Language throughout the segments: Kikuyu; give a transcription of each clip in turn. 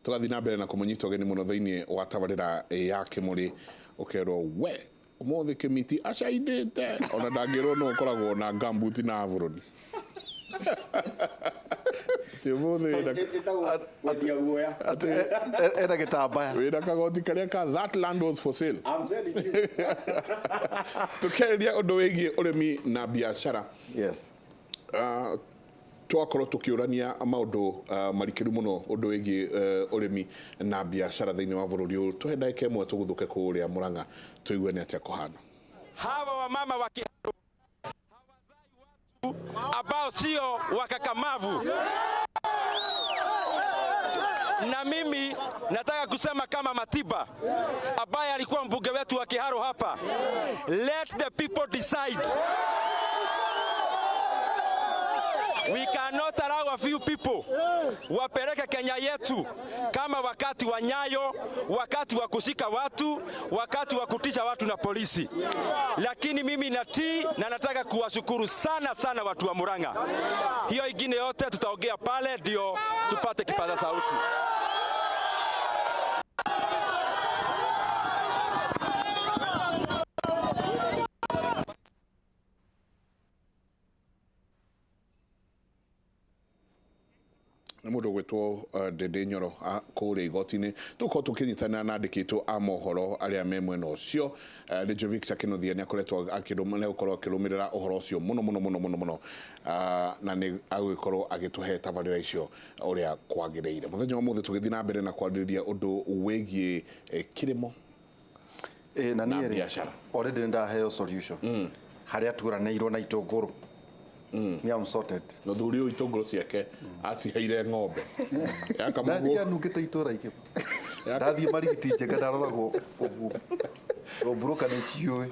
Tũgathiĩ na mbere na kũmũnyita ũgeni mũno thĩinĩ wa tabarĩra ya Kĩmũrĩ. Ũkerwo we ũmũthĩ Kĩmiti acainĩte ona ndangĩrwo nũ ũkoragwo na gambuti na aburoni. Atĩ ũmũthĩ wĩna Wendia guoya. Atĩ Ena gĩtambaya. Wĩna kagoti karĩa ka "That land was for sale". I'm telling you. Tũkĩarĩria ũndũ wĩgiĩ ũrĩmi na biacara. Twakorwo tũkĩũrania maũndũ marikĩru mũno ũndũ wĩgiĩ ũrĩmi na biacara thĩinĩ wa bũrũri ũyũ. Tũhe ndagĩka ĩmwe tũguthũke kũrĩa Mũrang'a tũigue nĩ atĩa kũhana. Hawa wamama wa Kiharu hawazai watu ambao sio wakakamavu. Na mimi nataka kusema kama Matiba ambaye alikuwa mbunge wetu wa Kiharu hapa, let the people decide. We cannot allow a few people wapeleke Kenya yetu kama wakati wa Nyayo, wakati wa kushika watu, wakati wa kutisha watu na polisi. Lakini mimi natii na nataka kuwashukuru sana sana watu wa Murang'a. Hiyo ingine yote tutaongea pale ndio tupate kipaza sauti. Nĩ mũndũ ũgwĩtwo Ndĩndĩ Nyoro kũrĩa igoti-inĩ. Tũkorwo tũkĩnyitanĩra na andĩkĩtwo a mohoro arĩa me mwena ũcio. Nĩ njũĩ Victor Kĩnuthia nĩ akoretwo nĩ egũkorwo akĩrũmĩrĩra ũhoro ũcio mũno mũno mũno mũno mũno, na nĩ agũgĩkorwo agĩtũhe tabarĩra icio ũrĩa kwagĩrĩire. Mũthenya wa ũmũthĩ tũgĩthiĩ na mbere na kwarĩrĩria ũndũ wĩgiĩ kĩrĩmo Na na niĩ rĩ, biacara. Already nĩ ndaheo solution harĩa turanĩirwo na itũngũrũ. Ni am sorted. Mũthuri ũyũ itũngũrũ ciake aciheire ng'ombe. Yakamagwo. Ndacianungĩte itũra ikĩ. Ndathiĩ marigiti njega ndaroragwo ũguo. Mburuka nĩ ciũĩ.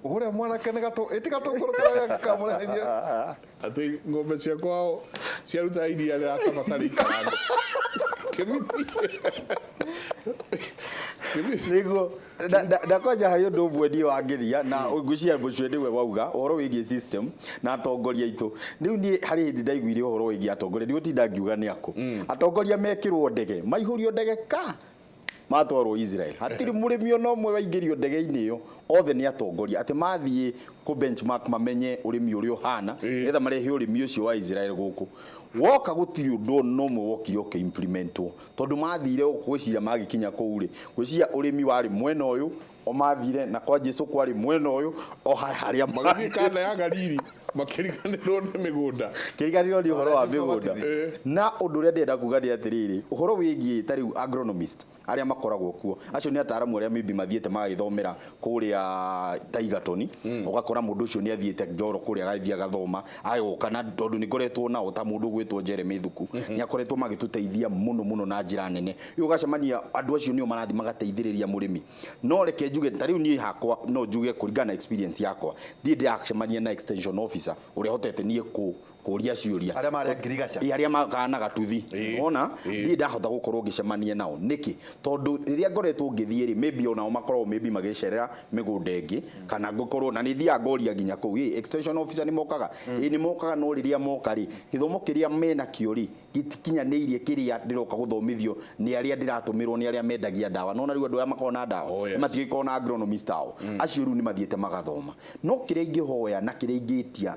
Ũrĩa mwanake nĩ gatũ, ĩti gatũngũrũ karĩa kamũrehithia. Atĩ ng'ombe cia kwao ciaruta iria rĩracabatarĩ ikarango. Kĩmiti. Kĩmiti. Nĩguo na kwanja harĩ ũndũ ũmwe niĩ wangĩria na ngwĩciria mũcue nĩwe wauga ũhoro wĩgiĩ system na atongoria aitũ. Rĩu niĩ harĩ hĩndĩ ndaiguire ũhoro wĩgiĩ atongoria, ndigũtinda ngiuga nĩ akũ. Atongoria mekĩrwo ndege, maihũrio ndege ka matwarwo Israel. Hatirĩ mũrĩmi ona ũmwe waingĩrio ndege-inĩ ĩyo, othe nĩ atongoria atĩ mathiĩ kũ benchmark mamenye ũrĩmi ũrĩa ũhana, nĩgetha marehe ũrĩmi ũcio wa Israel gũkũ. Woka gũtirĩ ũndũ ona ũmwe wokire ũkĩ-implementwo, tondũ mathire gwĩciria magĩkinya kũu rĩ, gwĩciria ũrĩmi warĩ mwena ũyũ, o mathire na kwa Jesu kwarĩ mwena ũyũ, o harĩa magĩthiĩ kanda ya Galili makĩriganĩrwo nĩ mĩgũnda. Kĩriganĩrwo nĩ ũhoro wa Jesu mĩgũnda. abatithio. Na ũndũ ũrĩa ndĩrenda kuga nĩ atĩrĩrĩ, ũhoro wĩgiĩ ta rĩu agronomist arĩa makoragwo kuo, acio nĩ ataaramu arĩa maybe mathiĩte magagĩthomera kũrĩa Taigatoni, ũgakora mũndũ ũcio nĩ athiĩte Njoro kũrĩa agathiĩ agathoma, agoka, na tondũ nĩ ngoretwo nao ta mũndũ ũgwĩtwo Jeremy Thuku, nĩ akoretwo magĩtũteithia mũno mũno na njĩra nene. Rĩu ũgacemania andũ acio nĩo marathiĩ magateithĩrĩria mũrĩmi. No reke njuge ta rĩu niĩ hakwa no njuge kũringana na experience yakwa, ndirĩ ndĩracemania na extension officer ũrĩa hotete niĩ kũria ciũria. Arĩa marĩa ngirigaca. Ĩ, arĩa makaga na gatuthi. Wona? Ndirĩ ndahota gũkorwo ngĩcemania nao. Nĩkĩ? Tondũ rĩrĩa ngoretwo ngĩthiĩ rĩ, maybe onao makoragwo maybe magĩcerera mĩgũnda ĩngĩ, kana ngũkorwo, na nĩ thiaga ngoria nginya kũu, ĩ, extension officer nĩ mokaga? Ĩ, nĩ mokaga, no rĩrĩa moka rĩ, gĩthomo kĩrĩa menakĩo rĩ, gĩtikinyanĩirie kĩrĩa ndĩroka gũthomithio nĩ arĩa ndĩratũmĩrwo nĩ arĩa mendagia ndawa. Nona rĩu andũ arĩa makoragwo na ndawa, nĩ matigĩkoragwo na agronomist ao. Acio rĩu nĩ mathiĩte magathoma. No kĩrĩa ingĩhoya na kĩrĩa ingĩtia,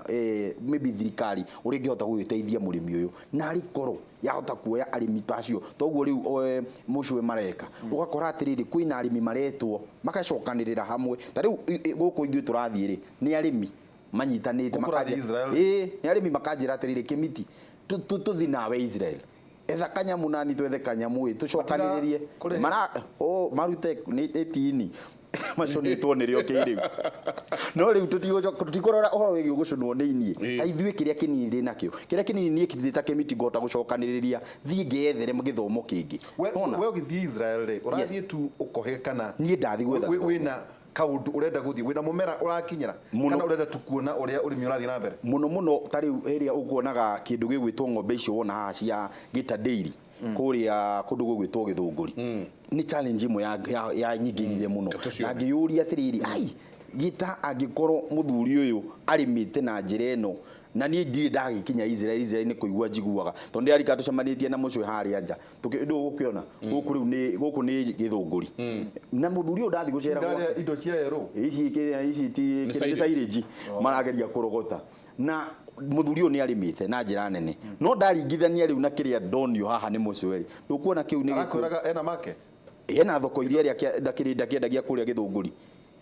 maybe thirikari ũrĩa ĩngĩhota gũgĩteithia mũrĩmi ũyũ, na arĩ korwo yahota kuoya arĩmi ta acio, toguo rĩu mũcue mareka. Ũgakora atĩrĩrĩ, kwĩna arĩmi maretwo magacokanĩrĩra hamwe. Ta rĩu gũkũ ithuĩ tũrathiĩ rĩ, nĩ arĩmi manyitanĩte Gũkũ ũrathiĩ Israel? Ĩĩ, nĩ arĩmi makanjĩra atĩrĩrĩ, Kĩmiti, tũthiĩ nawe Israel. Etha kanyamu nani twethe kanyamu ĩ, tũcokanĩrĩrie. Kũrĩ- Mara, oh, marute nĩ ĩtini. Macũnĩtwo nĩrĩo kĩrĩu. No rĩu tũtikũrora ũhoro wĩgiĩ gũcũnwo nĩ inie. Ta ithuĩ kĩrĩa kĩnini ndĩ nakĩo. Kĩrĩa kĩnini niĩ ndĩ ta Kĩmiti ngũhota gũcokanĩrĩria thiĩ ngeyethere gĩthomo kĩngĩ. We Wona? We ũgĩthiĩ Israel rĩ, ũrathiĩ tu ũkohe kana Niĩ ndathiĩ gwetha gĩthomo. Wĩna kaũndũ ũrenda gũthiĩ, wĩna mũmera ũrakinyĩra Mũno. kana ũrenda tu kuona ũrĩa ũrĩmi ũrathiĩ na mbere? Mũno mũno ta rĩu ĩrĩa ũkuonaga kĩndũ gĩgwĩtwo ng'ombe icio wona haha cia Gĩta Dairy kũrĩa kũndũ gũgwĩtwo Gĩthũngũri, nĩ challenge ĩmwe ya nyingĩrire mũno Tũcione. na ngĩyũria atĩrĩrĩ, ai, Gita angĩkorwo mũthuri ũyũ arĩmĩte na njĩra ĩno na niĩ ndirĩ ndagĩkinya Israel. Israel nĩ kũigua njiguaga tondũ ndĩrarika tũcemanĩtie na mũcwe harĩa nja ndũgũkĩona gũkũ rĩu nĩ gũkũ nĩ Gĩthũngũri na mũthuri ũyũ ndathiĩ gũcera gwake. Ndaria indo cia erũ. Ici kĩrĩa ici ti Nĩ kĩrĩa nĩ silage. silage marageria kũrogota na mũthuri ũyũ nĩ arĩmĩte na njĩra nene, no ndaringithania rĩu na kĩrĩa ndonio haha nĩ mũcweri, ndũkuona kĩu nĩ gĩkũ Arakwĩraga ena market. Ena thoko iria ĩrĩa ndakĩendagia kũrĩa Gĩthũngũri.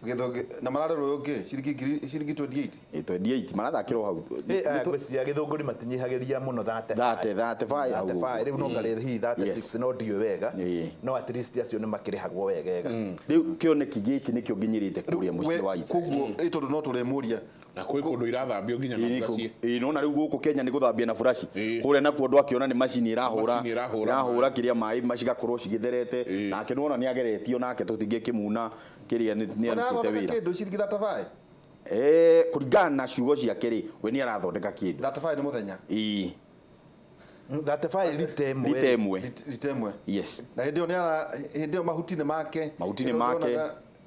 Gĩthũngĩ na mararerwo ũngĩ ciringi ngiri ciringi 28. 28 marathakĩrwo hau. Ngwĩciria Gĩthũngũri matinyihagĩria mũno 35. 35 hau. 35 rĩu no ngarĩ hihi 36, no ndiũĩ wega, no at least acio nĩ makĩrĩhagwo wegega. Rĩu kĩoneki gĩkĩ nĩkĩo nginyĩrĩte kũrĩa mũciĩ wa Israel. Koguo tondũ no tũrĩmũria. Na kwĩ kũndũ irathambio nginya na buraci. Ĩĩ, nona rĩu gũkũ Kenya nĩ gũthambia na buraci. Kũrĩa nakuo andũ akĩona nĩ macini ĩrahũra. Macini ĩrahũra. Ĩrahũra kĩrĩa maĩ cigakorwo cigĩtherete. Nake nĩwona nĩ ageretio nake tũtingĩkĩmuna kĩrĩa nĩ arutĩte Arathondeka wĩra. kĩndũ ciringi 35. Kũringana na ciugo ciake rĩ, we nĩ arathondeka kĩndũ. 35 nĩ mũthenya. Ĩĩ. 35 rita ĩmwe. Rita ĩmwe. Rita ĩmwe. Yes. Na hĩndĩ ĩyo nĩ ara hĩndĩ ĩyo mahuti nĩ make. Mahuti nĩ make.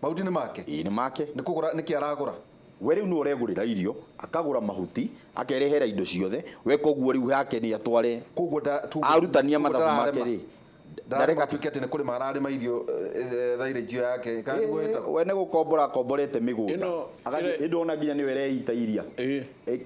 Mahuti nĩ make. Ĩĩ, nĩ make. Nĩ kũgũra nĩkĩ aragũra? We rĩu nĩ ũregũrĩra irio, akagũra mahuti, akerehera indo ciothe, we koguo rĩu hake nĩ atware. Koguo Arutania mathabu make rĩ, ndareka tuike atĩ nĩ kũrĩma ararĩma irio thairĩnjio yake kana nĩguo ĩtagwo. We nĩ gũkombora akomborete mĩgũnda. Ĩno- Agathiĩ ĩrĩa- ĩndĩ ona nginya nĩwe ĩreita iria.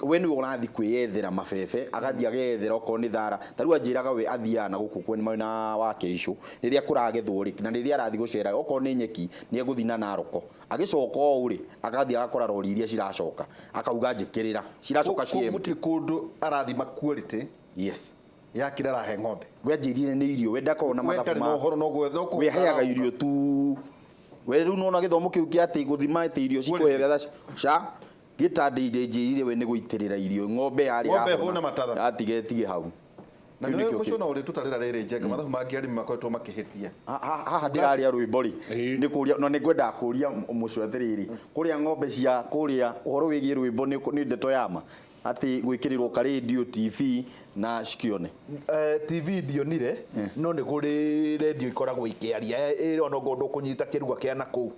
We nĩwe ũrathiĩ kwĩyethera mabebe, agathiĩ agethera okorwo nĩ thara. Ta rĩu anjĩraga we athiaga na gũkũ mwena wa Kericho rĩrĩa kũragethwo rĩ, na rĩrĩa arathiĩ gũcera okorwo nĩ nyeki nĩ egũthiĩ na Naroko. Agĩcoka ũũ rĩ, agathiĩ agakora rori iria ciracoka, akauga njĩkĩrĩra ciracoka ciĩ Koguo empty. gũtirĩ kũndũ arathima quality Yes. ya kĩrĩa arahe ng'ombe. We anjĩrire nĩ irio, we ndakorwo na We mathabu ndarĩ na ũhoro no gwetha no we aheaga kũgũra. irio tu. We rĩu nona gĩthomo kĩu kĩa atĩ gũthima atĩ irio cikũhe ca gĩtandĩire njĩrire we nĩ gũitĩrĩra irio ng'ombe yarĩa Ng'ombe yahũna, hũna matatha. yatiga ĩtige hau. Na Kĩu nĩ nĩkĩo ũcio no ũrĩtũtarĩra rĩrĩ njenga mathabu mangĩ arĩmi makoretwo makĩhĩtia. Haha ndĩraria rwĩmbo rĩ, Ĩĩ. nĩ kũria no nĩ ngwendaga kũria mũcio atĩrĩrĩ, kũrĩa ng'ombe cia kũrĩa ũhoro wĩgiĩ rwĩmbo nĩ ndeto ya ma atĩ gwĩkĩrĩrwo ka radio TV na cikĩone. TV ndionire, no nĩ kũrĩ radio ikoragwo ikĩaria ĩrĩ ona okorwo ndũkũnyita kĩrua kĩa nakũu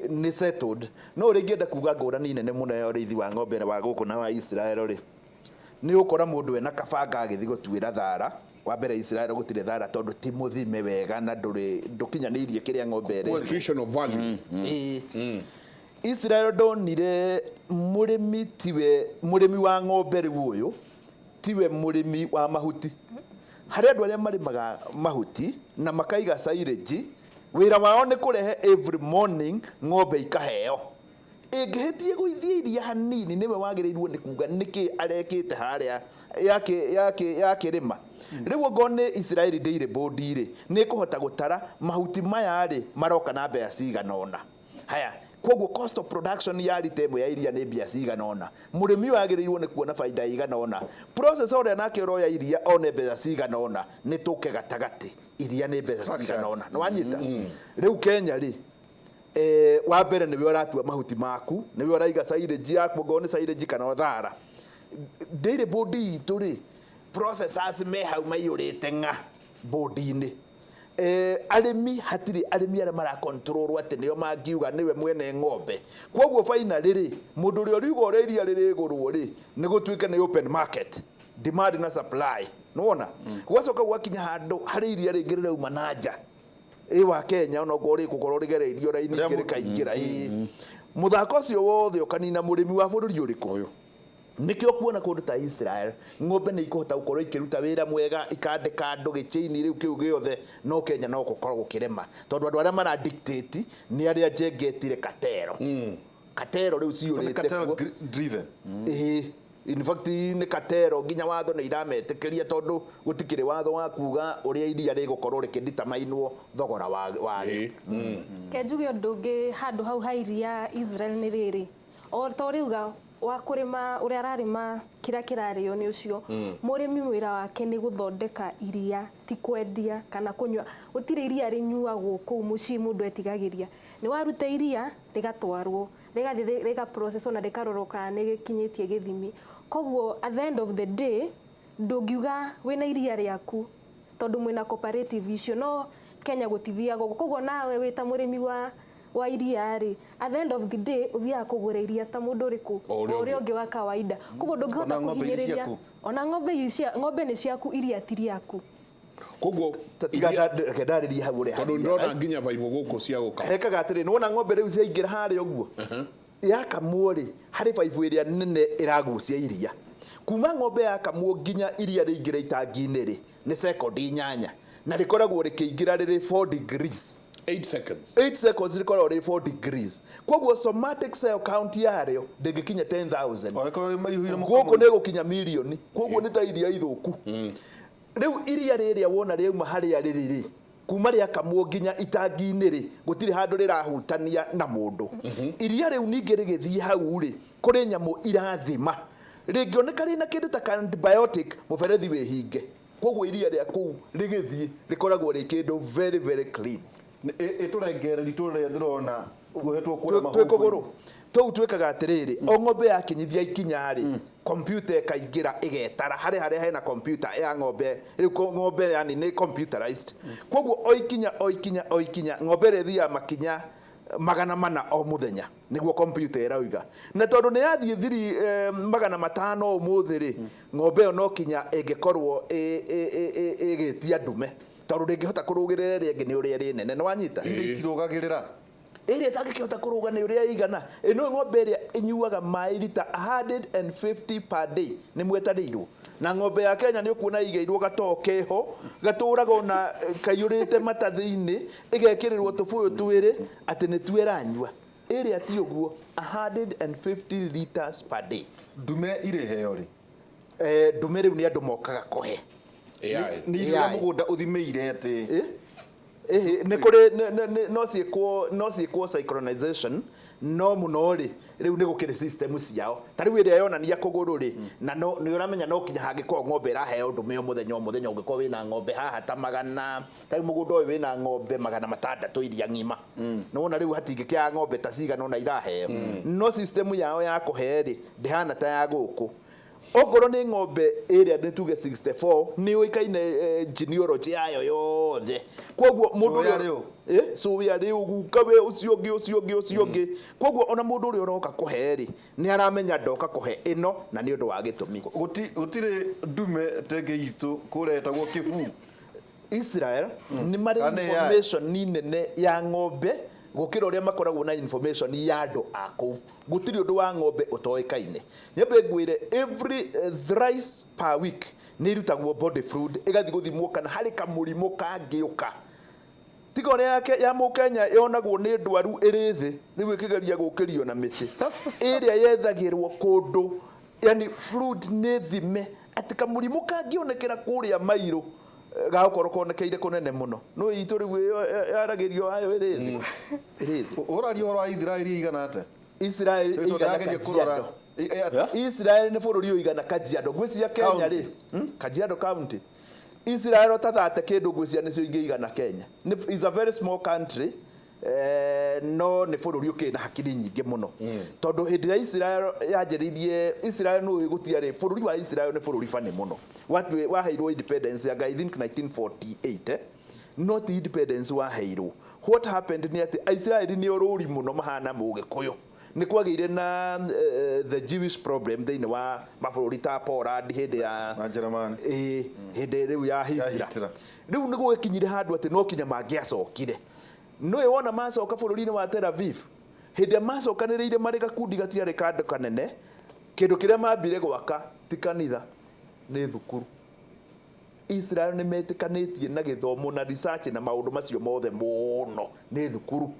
nĩ settled. No ũrĩa ingĩenda kuga ngũrani nene mũno ya ũrĩithi wa ng'ombe wa gũkũ na wa Israel rĩ, nĩ ũkora mũndũ ena kabanga agĩthiĩ gũtuĩra thara. Wa mbere Israel gũtirĩ thara tondũ ti mũthime wega na ndũrĩ ndũkinyanĩirie kĩrĩa ng'ombe ĩrĩ. Nutritional value. Ĩĩ. Israel ndonire mũrĩmi tiwe mũrĩmi wa ng'ombe rĩu ũyũ tiwe mũrĩmi wa mahuti. Harĩ andũ arĩa marĩmaga mahuti na makaiga silage, wĩra wao nĩ kũrehe every morning ng'ombe ikaheo. Ĩngĩhĩtie gũithia iria hanini nĩwe wagĩrĩirwo nĩ kuga nĩkĩ arekĩte harĩa yakĩrĩma. Rĩu okorwo nĩ Israel Dairy Board rĩ, nĩ ĩkũhota gũtara mahuti maya rĩ maroka na mbea cigana ũna. Haya, koguo cost of production ya rita ĩmwe ya iria nĩ mbia cigana ũna. Mũrĩmi ũyũ agĩrĩirwo nĩ kuona baida igana ũna. Processor ũrĩa nake ũroya iria one mbeca cigana ũna, nĩ tũke gatagatĩ iria nĩ mbeca cigana ũna. Nĩ wanyita? Rĩu Kenya rĩ, wa mbere nĩwe ũratua mahuti maku, nĩwe ũraiga silage yaku, okorwo nĩ silage kana thara. Dairy Board itũ rĩ, processors me hau maiyũrĩte ng'a board-inĩ. Arĩmi hatirĩ arĩmi arĩa marakontrolwo atĩ nĩo mangiuga nĩwe mwene ng'ombe. Koguo finally rĩ, mũndũ ũrĩa ũriuga ũrĩa iria rĩrĩgũrwo rĩ, nĩ gũtuĩke nĩ open market, demand na supply. Nĩwona? Gwacoka gwakinya handũ harĩ iria rĩngĩ rĩrauma na nja ĩ wa Kenya onokorwo rĩgũkorwo rĩgereirio raini ingĩ rĩkaingĩra. Ĩ mũthako ũcio wothe ũkanina mũrĩmi wa bũrũri ũrĩkũ? Nĩkĩo kuona kũndũ ta Israel ng'ombe nĩ ikũhota gũkorwo ikĩruta wĩra mwega, ikandĩka andũ gĩchĩini rĩu kĩu gĩothe, no Kenya no gũkorwo gũkĩrema tondũ andũ arĩa mara dictate nĩ arĩa njengetire katero. Katero rĩu ciyũrĩte Cartel kuo. Driven. Ĩĩ, in fact nĩ katero nginya watho nĩ irametĩkĩria tondũ gũtikĩrĩ watho wa kuga ũrĩa iria rĩgũkorwo rĩkĩnditamainwo thogora warĩo. Ke njuge ũndũ ũngĩ handũ hau ha iria Israel nĩ rĩrĩ, o ta ũrĩuga wa kũrĩma ũrĩa ararĩma kĩrĩa kĩrarĩo nĩ ũcio mũrĩmi wĩra wake nĩ gũthondeka iria, ti kwendia kana kũnyua. Gũtirĩ iria rĩnyuagwo kũu mũciĩ mũndũ etigagĩria. Nĩ waruta iria rĩgatwarwo rĩgathiĩ rĩga process na rĩkarorwo kana nĩ gĩkinyĩtie gĩthimi. Koguo at the end of the day ndũngiuga wĩna iria rĩaku tondũ mwĩna cooperative icio, no Kenya gũtithiaga ũguo. Koguo nawe wĩ ta mũrĩmi wa wa iria rĩ, at the end of the day ũthiaga kũgũra iria ta mũndũ ũrĩkũ? O ũrĩa O ũrĩa ũngĩ. ũngĩ wa kawaida. Koguo ndũngĩhota Ona ng'ombe iria kũhinyĩrĩria ciaku. ona ng'ombe ici ng'ombe nĩ ciaku, iria ti rĩaku. Koguo Tiga reke ndarĩrie hau ũrĩa tondũ hathiaga. ndĩrona nginya baibũ gũkũ cia gũkama. Hekaga atĩrĩ, nĩwona ng'ombe rĩu ciaingĩra harĩa ũguo yakamwo rĩ, harĩ baibũ ĩrĩa nene ĩragucia iria kuma ng'ombe yakamwo nginya iria rĩingĩre itangi-inĩ rĩ, nĩ sekondi 8, na rĩkoragwo rĩkĩingĩra rĩrĩ 4 degrees. 8 seconds. 8 seconds rĩkoragwo rĩrĩ 4 degrees, koguo somatic cell count yarĩo ndĩngĩkinya 10,000. Angĩkorwo maihũire Gũkũ mũkamo. nĩ gũkinya mirioni, koguo nĩ ta iria ithũku. Rĩu iria rĩrĩa wona rĩauma harĩa rĩrĩ rĩ, kuma rĩakamwo nginya itangi-inĩ rĩ, gũtirĩ handũ rĩrahutania na mũndũ. Iria rĩu ningĩ rĩgĩthiĩ hau rĩ, kũrĩ nyamũ irathima, rĩngĩoneka rĩna kĩndũ ta antibiotic, mũberethi wĩhinge. Koguo iria rĩa kũu rĩgĩthiĩ rĩkoragwo rĩ kĩndũ very very clean. Ĩtũrengereri tũrĩa ndĩrona tuohetwo kũrĩa Twĩ kũgũrũ tũu twĩkaga atĩrĩrĩ, o ng'ombe yakinyithia ikinya rĩ, kompiuta ĩkaingĩra ĩgetara harĩ harĩa hena kompiuta ya ng'ombe rĩu. Ng'ombe yani nĩ computerized, koguo o ikinya o ikinya o ikinya ng'ombe ĩrĩa ĩthiaga makinya 400 o mũthenya nĩguo kompiuta ĩrauga, na tondũ nĩ yathiĩ thiri 500 ũmũthĩ rĩ, ng'ombe ĩyo no kinya ĩngĩkorwo ĩgĩtia ndume, tondũ ndĩngĩhota kũrũgĩrĩra ĩrĩa ĩngĩ nĩ ũrĩa ĩrĩ nene. Nĩ wanyita? Iria itirũgagĩrĩra. Ĩrĩa ĩtangĩkĩhota kũrũga nĩ ũrĩa ĩigana. Ĩno ng'ombe ĩrĩa ĩnyuaga maĩ rita 150 per day nĩ mwetanĩirwo na ng'ombe ya Kenya. Nĩ ũkuona ĩigĩirwo gatoo keho gatũraga ona kaiyũrĩte mata thĩinĩ, ĩgekĩrĩrwo tũbũyũ twĩrĩ atĩ nĩ tuo ĩranyua. Ĩrĩa ti ũguo, 150 liters per day. Ndume irĩheo rĩ? Ndume rĩu nĩ andũ mokaga kũhe. AI. Nĩ irio AI. mũgũnda ũthimĩire atĩ? Ĩhĩ, nĩ kũrĩ no ciĩkwo synchronization, no mũno rĩ, rĩu nĩ gũkĩrĩ system ciao, ta rĩu ĩrĩa yonania kũgũrũ rĩ, na no nĩ ũramenya no kinya hangĩkorwo ng'ombe ĩraheo ndume o mũthenya o mũthenya. Ũngĩkorwo wĩna ng'ombe haha ta magana, ta rĩu mũgũnda ũyũ wĩna ng'ombe 600 iria ng'ima, nĩ wona rĩu hatingĩkĩaga ng'ombe ta cigana ũna iraheo. No system yao ya kũhe rĩ, ndĩhana ta ya gũkũ. Okorwo nĩ ng'ombe ĩrĩa nĩ tuge 64, nĩ ũĩkaine genealogy yayo yothe, koguo mũndũ Cũĩ ũrĩa- arĩ ũ? Cũĩ arĩ ũ, guka we ũcio ũngĩ, ũcio ũngĩ, ũcio ũngĩ. Koguo ona mũndũ ũrĩa ũroka kũhe rĩ, nĩ aramenya ndoka kũhe ĩno na nĩ ũndũ wa gĩtũmi. Gũtirĩ ndume tenge itũ kũrĩa ĩtagwo kĩbuu? Israel nĩ marĩ Kana AI. information nene ya ng'ombe gũkĩra ũrĩa makoragwo na information ya andũ a kũu. Gũtirĩ ũndũ wa ng'ombe ũtoĩkaine. Nyambe ngwĩre, every thrice per week nĩ irutagwo body fluid, ĩgathiĩ gũthimwo kana harĩ kamũrimũ kangĩũka, tiga ũrĩa yake ya mũkenya yonagwo nĩ ndwaru ĩrĩ thĩ rĩu ĩkĩgeria gũkĩrio na mĩtĩ. Ĩrĩa yethagĩrwo kũndũ, yani fluid nĩ thime atĩ kamũrimũ kangĩonekera kũrĩa mairũ, gagũkorwo konekeire kũnene mũno. No itũ rĩu ĩyo yaragĩrio ayo ĩrĩ thĩ, ĩrĩ thĩ. Ũraria ũhoro wa Ithiraeli igana atĩa? Israel Tondũ ĩigana ndĩrageria kũrora. Kajiado. Ĩ- Israel nĩ bũrũri ũigana Kajiado, ngwĩciria Kenya County. rĩ, Kajiado County. Israel ta thate kĩndũ ngwĩciria nĩcio ingĩigana Kenya. Is a very small country, no nĩ bũrũri ũkĩrĩ na hakiri nyingĩ mũno, tondũ hĩndĩ ĩrĩa Israel yanjĩrĩirie, Israel nĩ gũtiarĩ bũrũri wa Israel, nĩ bũrũri bani mũno. Waheirwo independence ya I think 1948, not independence waheirwo. What happened nĩ atĩ Aisiraeli nĩ orũri mũno mahana mũgĩkũyũ. Nĩ kwagĩire na the Jewish problem thĩinĩ wa mabũrũri ta Poland hĩndĩ ya Na Njĩrĩmani. Ĩĩ, hĩndĩ rĩu ya Hitler. Hitler. Rĩu nĩ gũgĩkinyire handũ atĩ no kinya mangĩacokire. Nĩwe wona macoka bũrũri-inĩ wa Tel Aviv, hĩndĩ ĩrĩa macokanĩrĩire marĩ gakundi gatiarĩ kandũ kanene, kĩndũ kĩrĩa mambire gwaka ti kanitha, nĩ thukuru. Israel nĩ metĩkanĩtie na gĩthomo na research na maũndũ macio mothe mũno nĩ thukuru,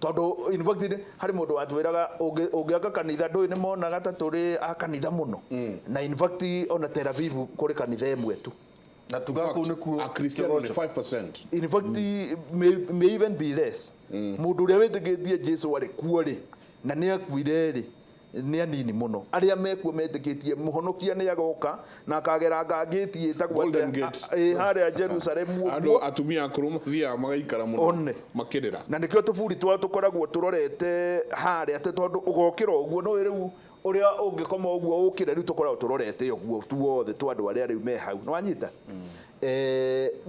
tondũ in fact harĩ mũndũ watwĩraga ũngĩaka kanitha ndũĩ nĩ monaga ta tũrĩ a kanitha mũno, na in fact ona Tel Aviv kũrĩ kanitha ĩmwe tu. Na tuga kũu nĩkuo Akristiano nĩ 5%. In fact may even be less. Mũndũ ũrĩa wĩtĩkĩtie Jesu arĩ kuo rĩ, na nĩ akuire rĩ, nĩ anini mũno arĩa mekuo metĩkĩtie mũhonokia nĩ agoka na akagera ngangĩti ĩtagwo Golden atĩa? Gate. Ĩ, harĩa Jerusalem Andũ ũguo. atumia akũrũ mathiaga magaikara mũno One. makĩrĩra. Na nĩkĩo tũburi twao tũkoragwo tũrorete harĩa atĩ tondũ ũgokĩra ũguo no rĩu. Ũrĩa ũngĩkoma ũguo ũkĩre rĩu tũkoragwo tũrorete ũguo tuothe twa andũ arĩa rĩu me hau. Nĩwanyita?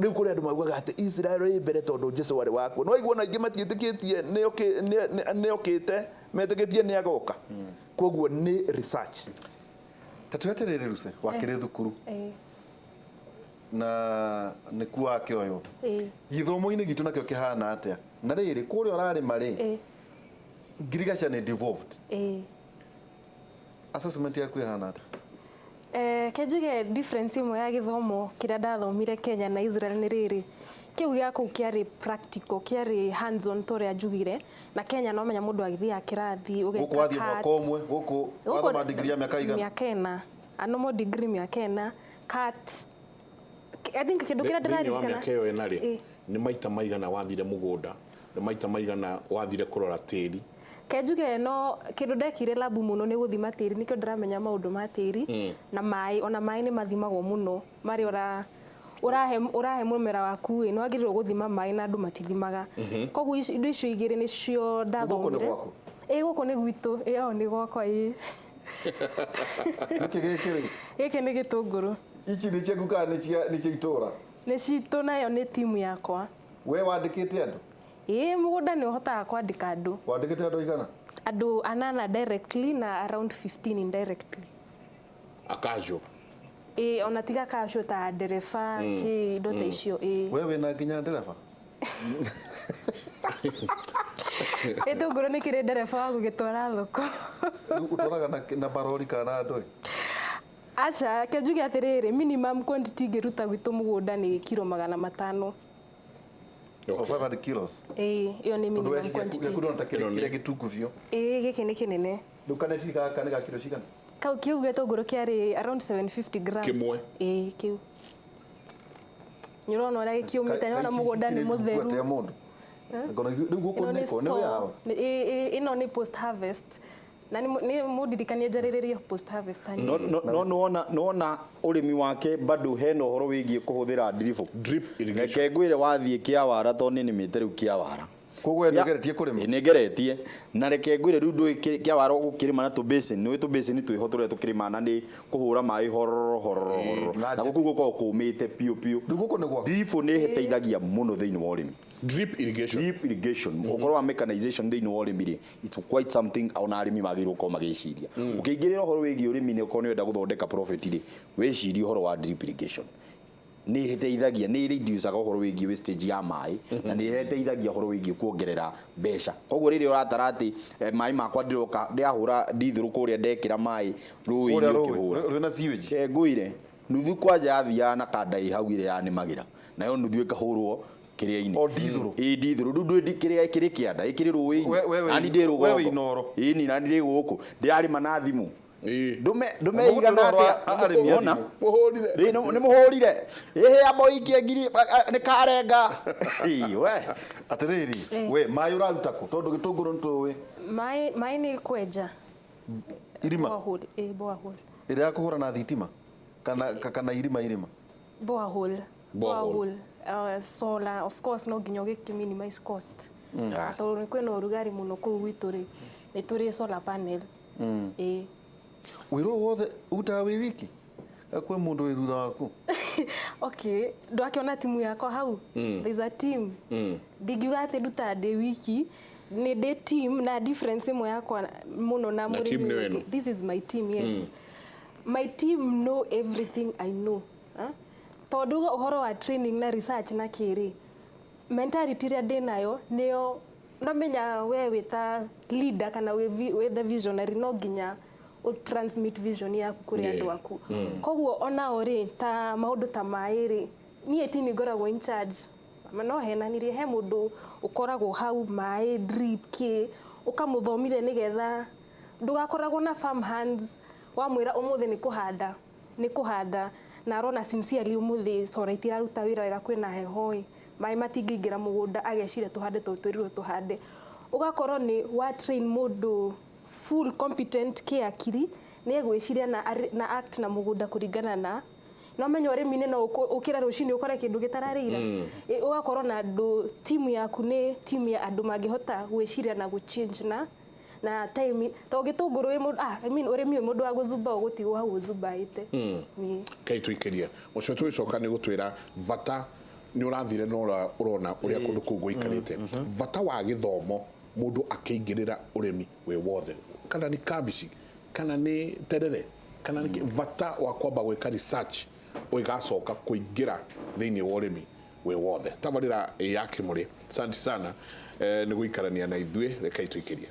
Rĩu kũrĩ andũ maugaga atĩ Israel ĩ mbere tondũ Jesu arĩ wakuo. No aigua ona aingĩ matiĩtĩkĩtie nĩokĩte, metĩkĩtie nĩagoka. Koguo nĩ research. Ta twĩ atĩrĩrĩ Lucy, wakĩrĩ thukuru na nĩkuo wakĩoywo. Gĩthomo-inĩ gitũ nakĩo kĩhana atĩa? Na rĩrĩ, kũrĩa ũrarĩma rĩ, ngirigaca nĩ devolved. Assessment yaku ĩhana atĩa? Ke njuge difference ĩmwe ya gĩthomo kĩrĩa ndathomire Kenya na Israel nĩ rĩrĩ, kĩu gĩa kũu kĩarĩ practical, kĩarĩ hands on ta ũrĩa njugire, na Kenya no menya mũndũ agĩthiaga kĩrathi, Gũkũ ũgeka wathiĩ mwaka CAT. ũmwe, gũkũ wathoma degree ya mĩaka igana? Mĩaka ĩna. A normal degree mĩaka ĩna, CAT. I think kĩndũ kĩrĩa Thĩinĩ wa ndĩraririkana. mĩaka ĩyo ĩna rĩ, nĩ maita maigana wathire mũgũnda, nĩ maita maigana wathire kũrora tĩri? Ke njuge no kĩndũ ndekire labu mũno nĩ gũthima tĩri, nĩkĩo ndĩramenya maũndũ ma tĩri na maĩ, ona maĩ nĩ mathimagwo mũno marĩa ũrahe mũmera waku ĩ, nĩ wagĩrĩirwo gũthima maĩ na andũ matithimaga. Koguo indo icio igĩrĩ nĩcio ndathomire. Gũkũ nĩ gwaku? Ĩ, gũkũ nĩ gwitũ, ĩ, o nĩ gwakwa, ĩ. Nĩkĩ gĩkĩ rĩ? Gĩkĩ nĩ gĩtũngũrũ. Ici nĩ ciaku kana nĩ cia itũũra? Nĩ citũ, nayo nĩ timu yakwa. We wandĩkĩte andũ? Ĩ, mũgũnda nĩ ũhotaga kwandĩka andũ. Wandĩkĩte andũ aigana? Andũ anana directly na around 15 indirectly. Akajo. Ĩ, ona tiga kacio ta ndereba, kĩ indo ta icio, ĩ. We wĩna nginya ndereba? Gĩtũngũrũ nĩ kĩrĩ ndereba wa gũgĩtwara thoko. Rĩu ũtwaraga na barori kana andũ ĩ? Aca, ke njuge atĩrĩrĩ, minimum quantity ingĩruta gwitũ mũgũnda nĩ kiro 500. O 500 kilos? Ĩ, ĩyo nĩ Tondũ minimum we quantity. gĩaku ndĩrona ta kĩrĩa gĩtungu biũ. Ĩ, gĩkĩ nĩ kĩnene. Rĩu kaneti gaka nĩ ga kiro cigana? Kau kĩu gĩtũngũrũ kĩarĩ around 750 grams. Kĩmwe? Ĩ, kĩu. Nĩ ũrona ũrĩa gĩkĩũmĩte, nĩ ũrona mũgũnda nĩ mũtheru. Atĩa mũndũ? Ngono rĩu gũkũ Ĩno nĩ nĩko nĩ yao. store. Ĩno nĩ post harvest. Na nĩ mũndirikanie njarĩrĩrie post harvest hanini. No nĩwona ũrĩmi wake bado hena ũhoro wĩgiĩ kũhũthĩra drip. Drip irrigation. Reke ngwĩre wathiĩ Kĩawara tondũ niĩ nĩmĩte rĩu Kĩawara. Koguo we nĩũgeretie kũrĩma? Ĩ, nĩngeretie. Na reke ngwĩre rĩu ndũĩ Kĩawara ũgũkĩrĩma na tũbasin, nĩũĩ tũbasin twĩho tũrĩa tũkĩrĩma na nĩ kũhũra maĩ hororo hororo hororo. Na gũkũ gũkoragwo kũmĩte biũ biũ. Rĩu gũkũ nĩ gwaku? Drip nĩ ĩteithagia mũno thĩinĩ wa ũrĩmi. Drip irrigation. Drip irrigation. Ũhoro wa mechanization thĩinĩ wa ũrĩmi rĩ, it's quite something ona arĩmi magĩrĩirwo gũkorwo magĩciria. Ũkĩingĩrĩra ũhoro wĩgiĩ ũrĩmi nĩ ũkorwo nĩ ũrenda gũthondeka profit rĩ, wĩcirie ũhoro wa drip irrigation. Nĩ ĩteithagia, nĩ reducaga ũhoro wĩgiĩ wastage ya maĩ, na nĩ ĩteithagia ũhoro wĩgiĩ kuongerera mbeca. Koguo rĩrĩa ũratara atĩ maĩ makwa ndĩroka ndĩahũra ndithũrũ kũrĩa ndekĩra maĩ rũĩ-inĩ ũkĩhũra. Rwĩna sewage. Ke ngwĩre, nuthu kwanja yathiaga na kanda ĩ hau ĩrĩa yanĩmagĩra, nayo nuthu ĩkahũrwo kĩrĩa-inĩ. O ndithũrũ? Ĩ, ndithũrũ. Rĩu ndũĩ kĩrĩa kĩrĩ kĩanda, ĩkĩrĩ rũĩ-inĩ. Nani ndĩ We rũgongo. wĩ Inooro. Ĩni, nani ndĩ gũkũ. Ndĩrarĩma na thimũ. Ndume Mũgũnda igana ũrĩa atĩa? arĩmi a Wona? thimũ. Mũhũrire. Rĩ, nĩ mũhũrire. Ĩhĩ, amba ũikie ngiri, nĩ karenga. Ĩ, we. Atĩrĩrĩ, we maĩ ũraruta kũ? Tondũ gĩtũngũrũ nĩ tũĩ. Maĩ nĩ kwenja. Irima? Borehole, ĩ, borehole. Ĩrĩa ya kũhũra na thitima? Kana irima irima? Borehole. Borehole. Borehole. Solar, of course, no nginya ũgĩkĩ minimize cost. Tondũ kwĩna ũrugarĩ mũno kũu gwitũ rĩ, nĩ tũrĩ solar panel. Ĩ. Wĩra ũyũ wothe ũrutaga wĩ wiki? Kwĩ mũndũ wĩ thutha waku? Okay, ndwakĩona timu yakwa hau? There's a team. Ndingiuga atĩ ndutaga ndĩ wiki, nĩ ndĩ team na difference ĩmwe yakwa mũno na Na team mũrĩmi nĩyo ũngĩ. ĩno? This is my team, yes. My team know everything I know. Tondũ ũhoro wa training na research na kĩrĩ, mentality ĩrĩa ndĩnayo nĩyo ndamenya we wĩ ta leader kana wĩ the visionary, no nginya ũ transmit vision yaku kũrĩ andũ aku. Koguo onao rĩ, ta maũndũ ta maĩ rĩ, niĩ ti niĩ ngoragwo in charge. Ma no henanirie, he mũndũ ũkoragwo hau maĩ, drip, kĩ, ũkamũthomithia nĩgetha ndũgakoragwo na farm hands, wamwĩra ũmũthĩ nĩ kũhanda, nĩ kũhanda, na arona sincerely ũmũthĩ solar itiraruta wĩra wega, kwĩna heho ĩ, maĩ matingĩingĩra mũgũnda, ageciria tũhande tondũ twĩrirwo tũhande. Ũgakorwo nĩ wa train mũndũ full competent kĩakiri, nĩ egwĩciria na act na mũgũnda kũringana na no menya ũrĩmi-inĩ no ũkĩre rũcinĩ ũkore kĩndũ gĩtararĩira. Ũgakorwo na andũ, timu yaku nĩ timu ya andũ mangĩhota gwĩciria na gũ-change Na time to gĩtũngũrũ wĩ mũndũ, I mean, ũrĩmi wĩ mũndũ wa gũzumba ũgũtigwo hau ũzumbaĩte. Ĩĩ. Kai tũikĩrie ũcio tũgĩcoka nĩ gũtwĩra bata nĩ ũrathire na ũrona ũrĩa kũndũ kũu gũikarĩte, bata wa gĩthomo mũndũ akĩingĩrĩra ũrĩmi wĩ wothe, kana nĩ kabici, kana nĩ terere, kana nĩ bata wa kwamba gwĩka research ũgĩgacoka kũingĩra thĩinĩ wa ũrĩmi wĩ wothe. Tabarĩra ya Kĩmũrĩ, asante sana nĩ gũikarania na ithuĩ. Rekai tũikĩrie.